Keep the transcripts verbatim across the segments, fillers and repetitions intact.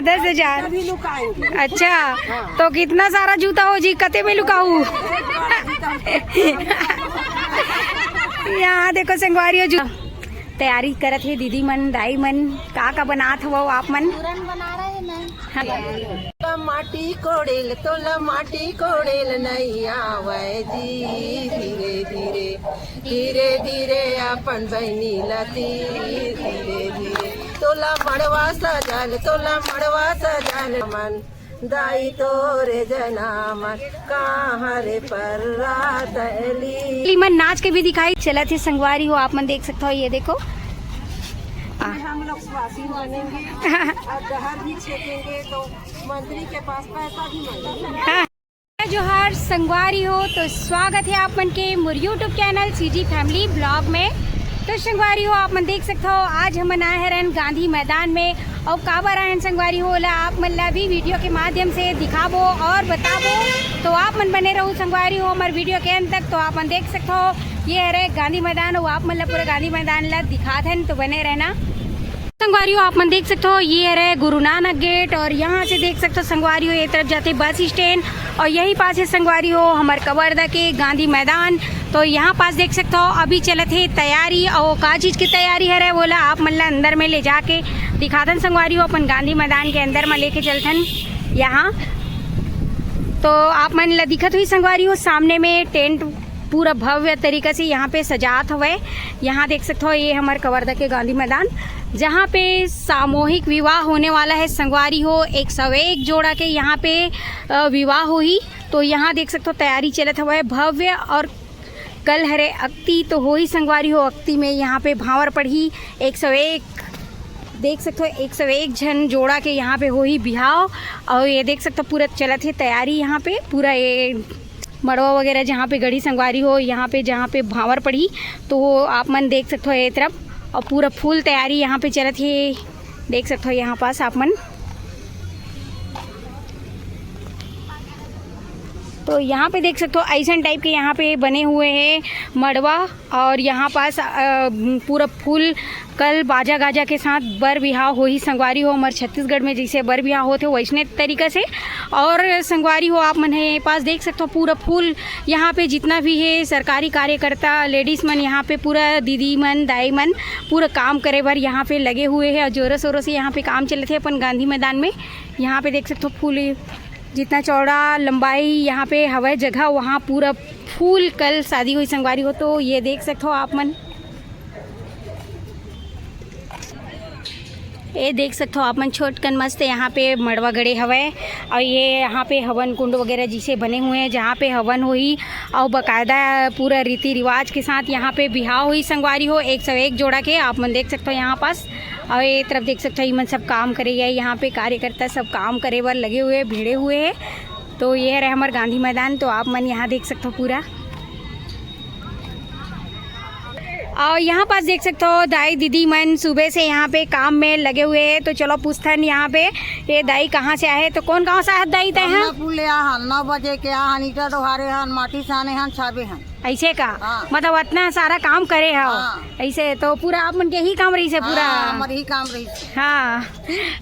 दस हजार। अच्छा, तो कितना सारा जूता हो जी, कते में लुकाऊ? यहाँ देखो संगवारी हो, जू-, तैयारी करत हे दीदी मन, दाई मन। का का बनात हवो आप मन? पूरन बना रहे हैं। हाँ। तोला माटी कोड़ेल, तोला माटी कोड़ेल नइ आवय जी, धीरे धीरे, धीरे धीरे अपन बहिनी ला तीर, धीरे धीरे। तोला मड़वा सजाल, तोला मड़वा सजाल मन, दाई तोरे जनामन कहाँ रे पर्रा तैली। लीमन नाच के भी दिखाई चलत हे संगवारी हो, आप मन देख सकते हो, ये देखो। आ। हम लोग स्वासी मानेंगे और जहर भी छेकेंगे तो मंत्री के पास पैसा भी मांगेंगे। हाँ। जोहार संगवारी हो, तो स्वागत है आप मन के मोर YouTube channel CG family blog में। तो संगवारी हो, आप मन देख सकते हो, आज हमन आए हरन गांधी मैदान में। और काबर आए हन संगवारी हो, ओला आप मन ला भी वीडियो के माध्यम से दिखाबो और बताबो। तो आप मन बने रहू संगवारी हो हमारे वीडियो के अंत तक। तो आप मन देख सकते हो, ये हरे गांधी मैदान, और आप मन ला पूरा गांधी मैदान ला दिखात हन, तो बने रहना। संगवारी हो, आप मन देख सकते हो, ये हरे गुरु नानक गेट, और यहाँ से देख सकते हो संगवारी हो, ये तरफ जाते बस स्टैंड, और यही पास है संगवारी हो हमार कवर्धा के गांधी मैदान। तो यहाँ पास देख सकते हो, अभी चलत हे तैयारी, और का चीज की तैयारी हरे, ओला आप मन ला अंदर में ले जाके दिखाथन संगवारी हो, अपन गांधी मैदान के अंदर में लेके चलथन यहाँ। तो आप मन ला दिखत हुई संगवारी हो, सामने में टेंट पूरा भव्य तरीका से यहाँ पे सजात हवय। यहाँ देख सकते हो, ये हमारे कवर्धा के गांधी मैदान, जहाँ पे सामूहिक विवाह होने वाला है संगवारी हो। एक सौ एक जोड़ा के यहाँ पे, अ, विवाह होही। तो यहाँ देख सकते हो, तैयारी चलत हवय भव्य, और कल हरे अक्ति, तो होही संगवारी हो, अक्ति में यहाँ पे भांवर पड़ही। एक सौ एक देख सकते हो, एक सौ एक झन जोड़ा के यहाँ पे होही बिहाव। और ये देख सकते हो, पूरा चलत हे तैयारी यहाँ पे, पूरा ये मड़वा वगैरह जहाँ पे गढ़ी संगवारी हो, यहाँ पे जहाँ पे भांवर पड़ी, तो वो आप मन देख सकते हो ये तरफ। और पूरा फुल तैयारी यहाँ पे चलत हे, देख सकते हो यहाँ पास आप मन। तो यहाँ पे देख सकते हो, ऐसन टाइप के यहाँ पे बने हुए हैं मड़वा। और यहाँ पास, अ, पूरा फुल कल बाजा गाजा के साथ बर बिहाव होही संगवारी हो। हमारे छत्तीसगढ़ में जैसे बर बिहाव होते, वैसने तरीका से। और संगवारी हो, आप मन हे पास देख सकते हो, पूरा फुल यहाँ पे जितना भी है सरकारी कार्यकर्ता, लेडीज मन, यहाँ पे पूरा दीदी मन, दाई मन पूरा काम करे बर यहाँ पे लगे हुए हैं और जोरों शोरों से यहाँ पे काम चलत हे अपन गांधी मैदान में। यहाँ पे देख सकते हो, फुल जितना चौड़ा लंबाई यहाँ पे हवय जगह, वहाँ पूरा फुल कल शादी हुई संगवारी हो। तो ये देख सकते हो आप मन, ये देख सकते हो आप मन, छोटकन मस्त यहाँ पे मड़वा गड़े हवय। और ये यहाँ पे हवन कुंड वगैरह जिसे बने हुए हैं, जहाँ पे हवन होही और बाकायदा पूरा रीति रिवाज के साथ यहाँ पे बिहाव होही संगवारी हो। एक सौ एक जोड़ा के आप मन देख सकते हो यहाँ पास। और ये तरफ देख सकते हो, इमन सब काम करे या यहाँ पे कार्यकर्ता सब काम करे बर लगे हुए, भिड़े हुए हैं। तो ये रहे हमारे गांधी मैदान, तो आप मन यहाँ देख सकते हो पूरा। और यहाँ पास देख सकते हो, दाई दीदी मन सुबह से यहाँ पे काम में लगे हुए हैं। तो चलो पूछथन यहाँ पे, ये दाई कहाँ से आए, तो कौन गाँव से आए दाई तय? हम नौ बजे के आ हन, ईटा डोहारे हन, माटी साने हन, छाबे हन। ऐसे का? हाँ। मतलब इतना सारा काम करे हो। हाँ। ऐसे तो पूरा आप मन के ही काम रही से पूरा। हाँ, हमारे ही काम रही। हाँ।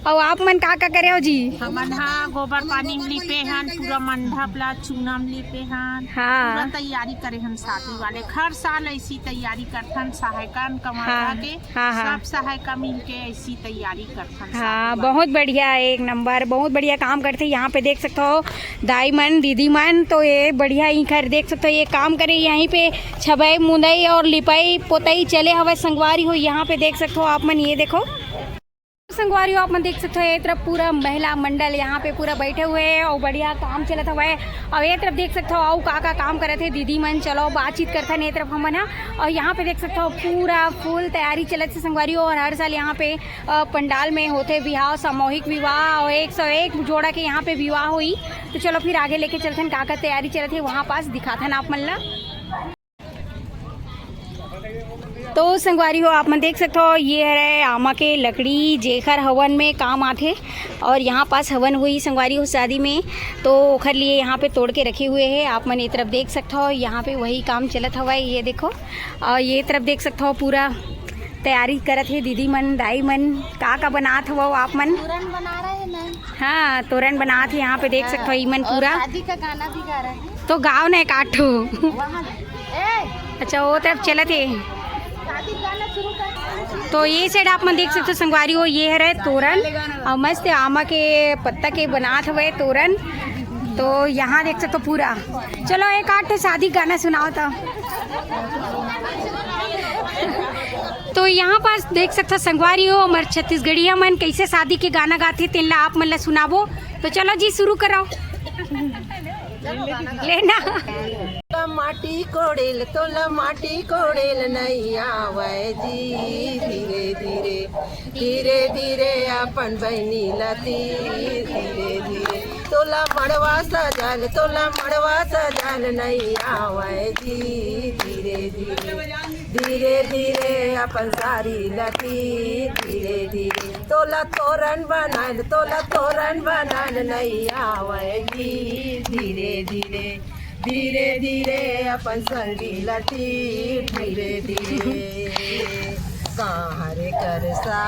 और आप मन का का करे हो जी? हमन हा गोबर पानी में लिपे हन, पूरा मंडप ला चूना में लिपे हन। हाँ। पूरा तैयारी करे हन शादी वाले। हर साल ऐसी तैयारी करथन सहायकन कमाता हाँ। के। हाँ, हाँ। सब सहायका मिल के ऐसी तैयारी करथन हाँ, शादी वाले। बहुत बढ़िया, एक नंबर, बहुत बढ़िया काम करथे। यहाँ पे देख सकते हो दाई मन, दीदी मन, तो ये बढ़िया ही घर देख सकते हो, ये काम करे यहीं पे छबई मुंदई और लिपाई पोतई चले हवे संगवारी हो। यहाँ पे देख सकते हो आप मन, ये देखो संगवारी हो, आप मन देख सकते हो, ये तरफ पूरा महिला मंडल यहाँ पे पूरा बैठे हुए हैं और बढ़िया काम चलत हुआ है। और ये तरफ देख सकते हो, आओ का का काम करत है दीदी मन, चलो बातचीत करते हैं ये तरफ हमन हा। और यहाँ पे देख सकते हो, पूरा फुल तैयारी चलत है संगवारी हो। और हर साल यहाँ पे, अ, पंडाल में होते विवाह, सामूहिक विवाह, और एक सौ एक जोड़ा के यहाँ पे विवाह हुई। तो चलो फिर आगे लेके चलते हैं, का का तैयारी चलत है वहाँ पास दिखाते हैं आप मन ला। तो संगवारी हो, आप मन देख सकते हो, ये हरे आमा के लकड़ी, जेखर हवन में काम आथे। और यहाँ पास हवन हुई संगवारी हो शादी में, तो ओखर लिए यहाँ पे तोड़ के रखे हुए हैं। आप मन ये तरफ देख सकते हो, यहाँ पे वही काम चलत हवा है। ये देखो, और ये तरफ देख सकते हो, पूरा तैयारी करत हे दीदी मन, दाई मन। का का बनात हवो आप मन? तोरण बना रहे हैं मैम। हाँ, तोरण बनात हे। यहाँ पे देख सकत हो, ई मन और पूरा। शादी का गाना भी गा रहे हैं। तो गाओ ना एक आठ ठो। वहाँ ए, अच्छा, वो तरफ चलत हे। शादी गाना शुरू कर। तो ये साइड आप मन देख सकते हो संगवारी हो, ये हरे तोरण और मस्त आमा के पत्ता के बनात हवे तोरण। तो यहाँ देख सकते हो पूरा। चलो, एक आठ ठो शादी गाना सुनाओ तो। तो यहाँ पास देख सकते हो संगवारी हो, हमर छत्तीसगढ़िया मन कैसे शादी के गाना गाथे, तेन ला आप मन ला सुनाबो। तो चलो जी, शुरू कराओ। लेना। तोला माटी कोड़ेल, तोला माटी कोड़ेल नइ आवय जी। धीरे धीरे, धीरे धीरे अपन बहिनी ला तीर। धीरे धीरे तोला मड़वा सजाल, तोला मड़वा सजाल नइ आवय जी। धीरे धीरे, धीरे धीरे अपन सारी ला तीर। धीरे धीरे तोला तोरण बनाल, तोला तोरण बनाल नइ आवय जी। धीरे धीरे, धीरे धीरे अपन संगी ला तीर। धीरे धीरे, कहाँ रे करसा,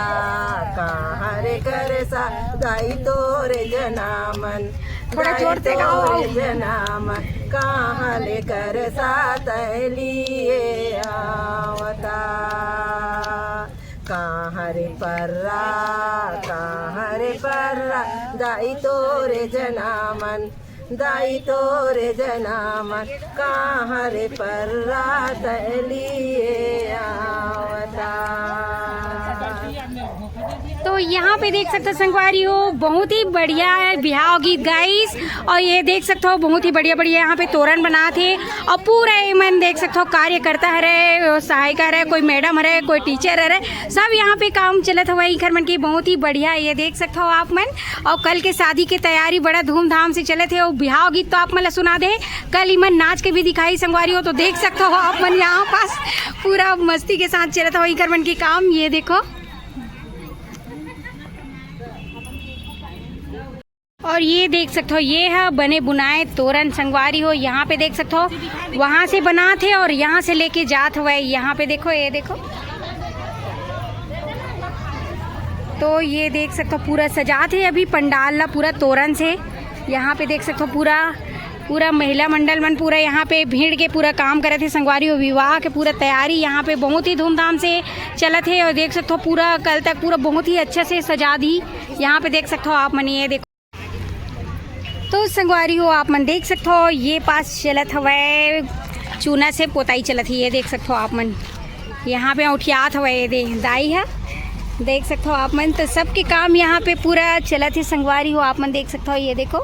कहाँ रे करसा, दाई तोरे जनामन। थोड़ा जोर से गाओ। दाई तोरे जनामन, कहाँ ले करसा तैं लिए आवता। कहाँ रे पर्रा, कहाँ रे पर्रा, दाई तोरे जनामन, दाई तोरे जनामन, कहाँ रे पर्रा तैं लिए आवता। तो यहाँ पे देख सकते हो संगवारी हो, बहुत ही बढ़िया है बिहाव गीत गाइस। और ये देख सकते हो बहुत ही बढ़िया बढ़िया यहाँ पे तोरण बनात हे। और पूरा ये मन देख सकते हो कार्यकर्ता हरे, सहायिका हरे, कोई मैडम हरे, कोई टीचर हरे, सब यहाँ पे काम चलत हवय इखर मन के। बहुत ही बढ़िया, ये देख सकते हो आप मन। और कल के शादी के तैयारी बड़ा धूमधाम से चलत हे। और बिहाव गीत तो आप मन ला सुना दे, कल इमन नाच के भी दिखाई संगवारी हो। तो देख सकते हो आप मन यहाँ पास पूरा मस्ती के साथ चलत हवय इखर मन के काम। ये देखो, और ये देख सकते हो, ये है बने बुनाए तोरण संगवारी हो। यहाँ पे देख सकते हो, वहाँ से बनात हे और यहाँ से लेके जात हवय। यहाँ पे देखो, ये देखो, तो ये देख सकते हो पूरा सजात हे अभी पंडाल ला पूरा तोरण से। यहाँ पे देख सकते हो पूरा, पूरा महिला मंडल मन पूरा यहाँ पे भीड़ के पूरा काम करत हे संगवारी हो। विवाह के पूरा तैयारी यहाँ पे बहुत ही धूमधाम से चलत हे। और देख सकते हो पूरा कल तक पूरा बहुत ही अच्छा से सजा दी। यहाँ पे देख सकते हो आप मन, ये देखो। तो संगवारी हो, आप मन देख सकते हो, ये पास चलत हवय, चूना से पोताई चलत हे। ये देख सकते हो आप मन, यहाँ पे औठियात हवय ये दे दाई ह, देख सकते हो आप मन। तो सबके काम यहाँ पे पूरा चलत हे संगवारी हो। आप मन देख सकते हो, ये देखो,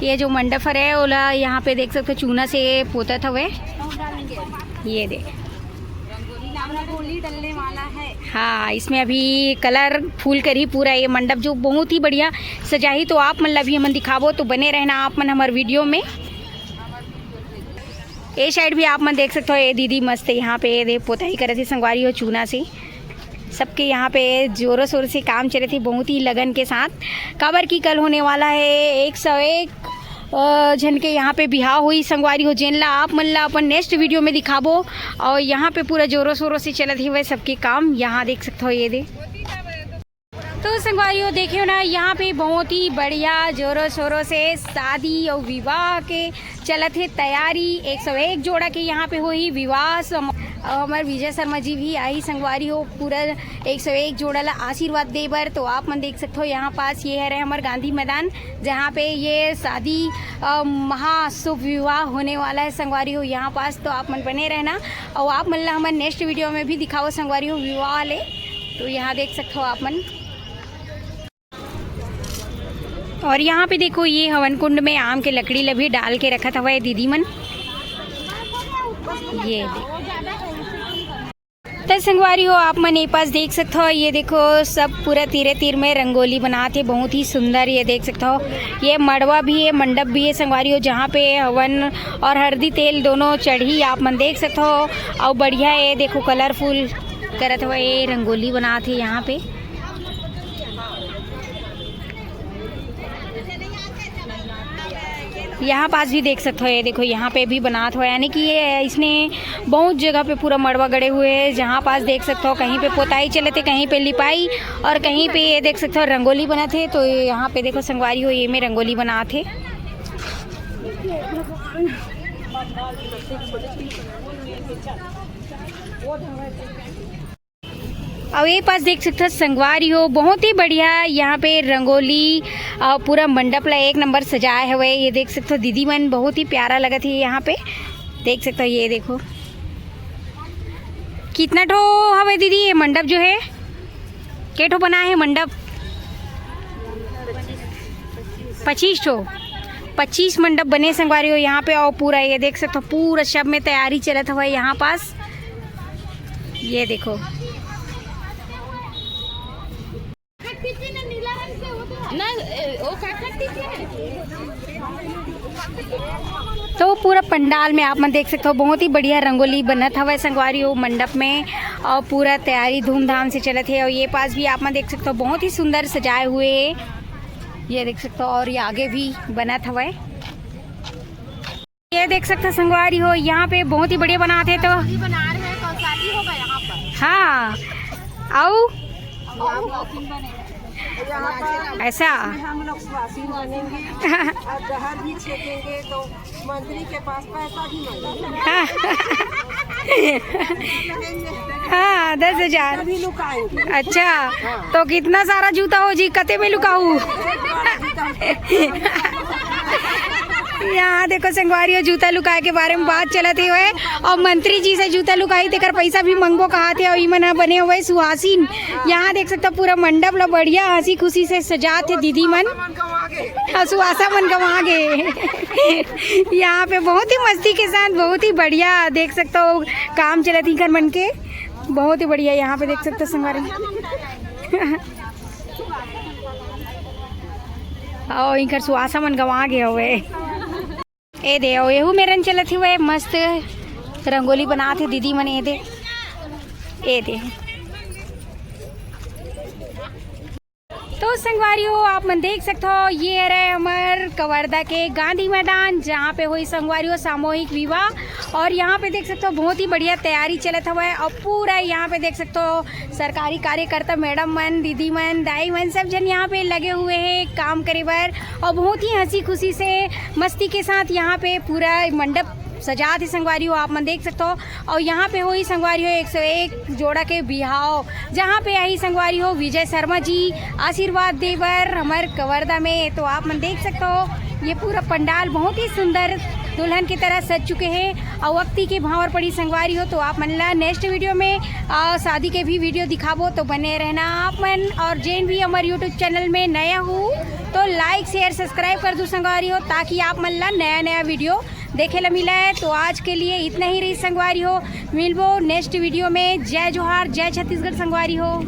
ये जो मंडप हरे ओला यहाँ पे देख सकते हो, चूना से पोतत हवय। ये दे, रंगोली डलने वाला है। हाँ, इसमें अभी कलर फुल करही पूरा ये मंडप, जो बहुत ही बढ़िया सजाही। तो आप मन ला भी हमन दिखाबो, तो बने रहना आप मन हमर वीडियो में। ए साइड भी आप मन देख सकते हो, ये दीदी मस्त यहाँ पे ये दे पोताई करत हे संगवारी हो चूना से। सबके यहाँ पे जोरों शोर से काम चलत हे, बहुत ही लगन के साथ, काबर की कल होने वाला है एक सौ एक अ, झन के यहाँ पे बिहाव होही संगवारी हो, जेन ला आप मन ला अपन नेक्स्ट वीडियो में दिखाबो। और यहाँ पे पूरा जोरों शोरों से चलत हवय सबके काम, यहाँ देख सकते हो ये दे। तो संगवारी हो, देखियो ना, यहाँ पे बहुत ही बढ़िया जोरों शोरों से शादी और विवाह के चलत हे तैयारी। एक सौ एक जोड़ा के यहाँ पे होही विवाह। सम-, हमर विजय शर्मा जी भी आही संगवारी हो, पूरा एक सौ एक जोड़ा ला आशीर्वाद दे बर। तो आप मन देख सकते हो, यहाँ पास ये हरे हमर गांधी मैदान, जहाँ पे ये शादी अ, महाशुभ विवाह होने वाला है संगवारी हो यहाँ पास। तो आप मन बने रहना और आप मन ला हमन नेक्स्ट वीडियो में भी दिखाओ संगवारी हो विवाह वाले। तो यहाँ देख सकते हो आप मन। और यहाँ पे देखो, ये हवन कुंड में आम के लकड़ी ला भी डाल के रखत हवय दीदी मन। ये देखो। तो संगवारी हो, आप मन ए पास देख सकते हो, ये देखो, सब पूरा तीरे तीर में रंगोली बनात हे, बहुत ही सुंदर। ये देख सकते हो, ये मड़वा भी है, मंडप भी है संगवारी हो, जहाँ पे हवन और हरदी तेल दोनों चढ़ही। आप मन देख सकते हो, और बढ़िया, ये देखो, कलरफुल करत हुआ ये रंगोली बनात हे यहाँ पे। यहाँ पास भी देख सकते हो, ये देखो, यहाँ पे भी बनात हो, यानी कि ये इसने बहुत जगह पे पूरा मड़वा गड़े हुए हैं। जहाँ पास देख सकते हो, कहीं पे पोताई चलत हे, कहीं पे लिपाई, और कहीं पे ये देख सकते हो रंगोली बनत हे। तो ये यहाँ पे देखो संगवारी हो, ये में रंगोली बनात हे। अउ ये पास देख सकथो संगवारी हो, बहुत ही बढ़िया यहाँ पे रंगोली अउ पूरा मंडप ला एक नंबर सजाए हवे। ये देख सकथो दीदी मन, बहुत ही प्यारा लगत हे यहाँ पे। देख सकथो, ये देखो कितना ठो हवे दीदी ये मंडप जो है, के ठो बना है मंडप? पच्चीस ठो, पच्चीस मंडप बने संगवारी हो यहाँ पे। और पूरा ये देख सकथो, पूरा सब में तैयारी चलत हवे यहाँ पास। ये देखो, ना, ए, ओ का करती थी? तो पूरा पंडाल में आप मन देख सकते हो, बहुत ही बढ़िया रंगोली बनत हवय संगवारी हो मंडप में, और पूरा तैयारी धूमधाम से चलत हे। और ये पास भी आप मन देख सकते हो, बहुत ही सुंदर सजाए हुए हे, ये देख सकते हो। और ये आगे भी बनत हवय। ये देख सकते हो संगवारी हो, यहाँ पे बहुत ही बढ़िया बनात हे। तो शादी बना रहे हैं, कल शादी होगा यहाँ पर। हाँ, आओ। यहाँ पर ऐसा। हम लोग सुहासिन बनेंगे और डहर भी छेकेंगे, तो मंत्री के पास पैसा भी मांगेंगे। हाँ। हाँ, दस हजार। भी लुकाएंगे। अच्छा, तो कितना सारा जूता हो जी, कते में लुकाऊ? यहाँ देखो संगवारी हो, जूता लुकाए के बारे में बात चलत ही हुए, और मंत्री जी से जूता लुकाई, तेकर पैसा भी मंगबो कहा थे। और इमन ह बने हुए सुहासिन। यहाँ देख सकता पूरा मंडप ला बढ़िया हंसी खुशी से सजात हे दीदी मन। हाँ, सुहासा मन गवा गे। यहाँ पे बहुत ही मस्ती के साथ, बहुत ही बढ़िया देख सकता हो काम चलत ही घर मन के। बहुत ही बढ़िया यहाँ पे देख सकते हो संगवारी। अउ इनकर सुहासा मन गवा गे हवे। ए दे, अउ एहू मेरन चलत ही हुए, मस्त रंगोली बनात हे दीदी मन। ए दे, ए दे। तो संगवारी हो, आप मन देख सकते हो, ये रहे हमर कवर्धा के गांधी मैदान, जहाँ पे हुई संगवारी हो सामूहिक विवाह। और यहाँ पे देख सकते हो, बहुत ही बढ़िया तैयारी चलत हवय। और पूरा यहाँ पे देख सकते हो, सरकारी कार्यकर्ता मैडम मन, दीदी मन, दाई मन, सब जन यहाँ पे लगे हुए हैं काम करे बर। और बहुत ही हंसी खुशी से, मस्ती के साथ यहाँ पे पूरा मंडप सजात हे संगवारी हो, आप मन देख सकते हो। और यहाँ पे होही संगवारी हो एक सौ एक जोड़ा के बिहाव, जहाँ पे आही संगवारी हो विजय शर्मा जी आशीर्वाद दे बर हमर कवर्धा में। तो आप मन देख सकते हो, ये पूरा पंडाल बहुत ही सुंदर दुल्हन की तरह सज चुके हैं। और वक्ती के भांवर पड़ी संगवारी हो, तो आप मन ला नेक्स्ट वीडियो में, आ, शादी के भी वीडियो दिखाबो, तो बने रहना आप मन। और जेन भी हमर यूट्यूब चैनल में नया हो, तो लाइक, शेयर, सब्सक्राइब कर दू संगवारी हो, ताकि आप मन ला नया नया वीडियो देखे ला मिला है। तो आज के लिए इतना ही रही संगवारी हो, मिलबो नेक्स्ट वीडियो में। जय जोहार, जय छत्तीसगढ़ संगवारी हो।